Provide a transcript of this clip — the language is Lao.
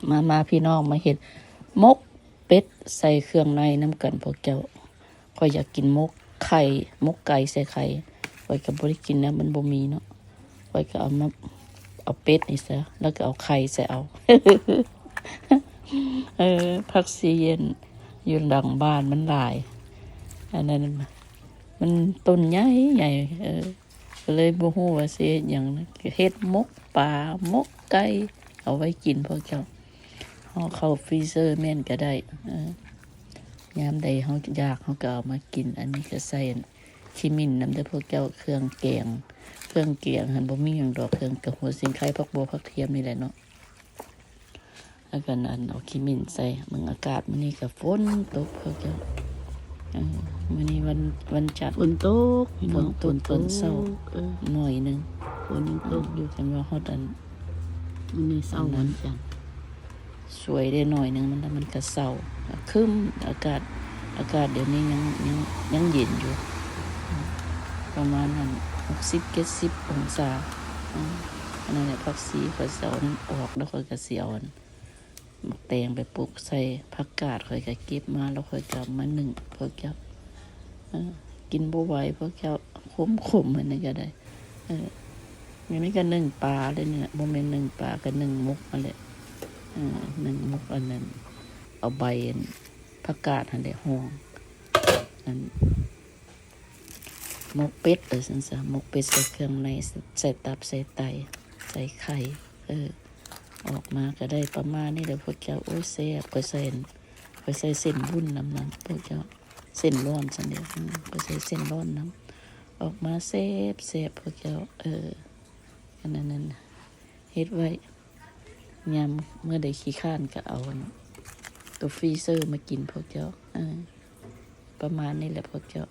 ມາ ມາພີ່ນ້ອງ ມາເຮັດໝົກເປັດໃສ່ເຄື່ອງໃນນຳກັນພວກເຈົ້າ. ຂ້ອຍຢາກກິນໝົກໄຂ່ ໝົກໄກ່ໃສ່ໄຂ່ ຂ້ອຍກໍບໍ່ໄດ້ກິນແລ້ວ ມັນບໍ່ມີເນາະ. ຂ້ອຍກໍເອົາມາ ເອົາເປັດນີ້ຊະ ແລ້ວກໍເອົາໄຂ່ໃສ່ເອົາ. ເອີ ຜັກຊີເຢັນຢູ່ຫຼັງບ້ານມັນຫຼາຍ ອັນນັ້ນ ມັນຕົ້ນໃຫຍ່ໆ ເອີ ກໍເລີຍບໍ່ຮູ້ວ່າຊິເຮັດຫຍັງນະ ເຮັດໝົກປາ ໝົກໄກ່ ເອົາໄວ້ກິນພວກເຈົ້າ. ເຮົາເຂົ້າຟຣີເຊີແມ່ນກໍໄດ້ ເອີ ຍາມໃດເຮົາຢາກ ເຮົາກໍເອົາມາກິນ. ອັນນີ້ກໍໃສ່ ອັນ ຂິ້ມິ້ນນຳເດີພວກເຈົ້າ ເຄື່ອງແກງ ເຄື່ອງແກງຫັ້ນບໍ່ມີຫຍັງດອກ ເຄື່ອງກະຫົວ ຊິງໄຄ ຜັກບົວ ຜັກທຽມນີ້ແຫຼະເນາະ. ແລ້ວກໍອັນ ເອົາຂິ້ມິ້ນໃສ່. ເບິ່ງອາກາດມື້ນີ້ກໍຝົນຕົກພວກເຈົ້າ ເອີ ມື້ນີ້ວັນ ວັນຈັນ ຝົນຕົກ ພີ່ນ້ອງ ຝົນຕົກ ຝົນຕົກຕອນເຊົ້າ ເອີ ໜ້ອຍໜຶ່ງ ຝົນຍັງຕົກຢູ່ ແຕ່ວ່າຮອດອັນ ມື້ນີ້ເຊົ້າວັນຈັນ ສວຍໄດ້ໜ້ອຍໜຶ່ງ ມັນ ມັນກະເຊົ້າ ຄຶ້ມ ອາກາດ ອາກາດດຽວນີ້ຍັງ ຍັງ ຍັງເຢັນຢູ່ ປະມານນັ້ນ ຫົກສິບ ເຈັດສິບອົງສາ. ອືມ ອັນນັ້ນແຫຼະ ຜັກຊີ ຂ້ອຍຊິເອົານັ້ນອອກ ແລ້ວຂ້ອຍກໍຊິເອົາອັນ ໝາກແຕງໄປປຸກໃສ່ ຜັກກາດຂ້ອຍກໍເກັບມາ ແລ້ວຂ້ອຍກໍເອົາມາໜຶ້ງພວກເຈົ້າ. ເອີ ກິນບໍ່ໄຫວພວກເຈົ້າ ຂົມໆ ອັນນີ້ກໍໄດ້. ເອີ ອັນນີ້ກໍໜຶ້ງປາເລີຍນີ້ແຫຼະ ບໍ່ແມ່ນໜຶ້ງປາ ກໍໜຶ້ງໝົກຫັ້ນແຫຼະ. ເອີ ໜຶ້ງໝົກອັນນັ້ນ ເອົາໃບອັນຜັກກາດຫັ້ນແຫຼະ ຫອມ ອັນ ໝົກເປັດ ເອີ ຊັ້ນຊະ ໝົກເປັດໃສ່ເຄື່ອງໃນ ໃສ່ຕັບ ໃສ່ໄຕ ໃສ່ໄຂ່. ເອີ ອອກມາກໍໄດ້ປະມານນີ້ແຫຼະພວກເຈົ້າ. ໂອ້ຍ ແຊບ ຂ້ອຍໃສ່ ຂ້ອຍໃສ່ເສັ້ນວຸ້ນນຳນະພວກເຈົ້າ ເສັ້ນລ້ອນຊັ້ນເດ. ອືມ ຂ້ອຍໃສ່ເສັ້ນລ້ອນນຳ ອອກມາແຊບໆ ພວກເຈົ້າ. ເອີ ອັນນັ້ນ ເຮັດໄວ້ ຍາມເມື່ອໃດຂີ້ຄ້ານກໍເອົາອັນໂຕຟຣີເຊີມາກິນພວກເຈົ້າ. ເອີ ປະມານນີ້ແຫຼະພວກເຈົ້າ.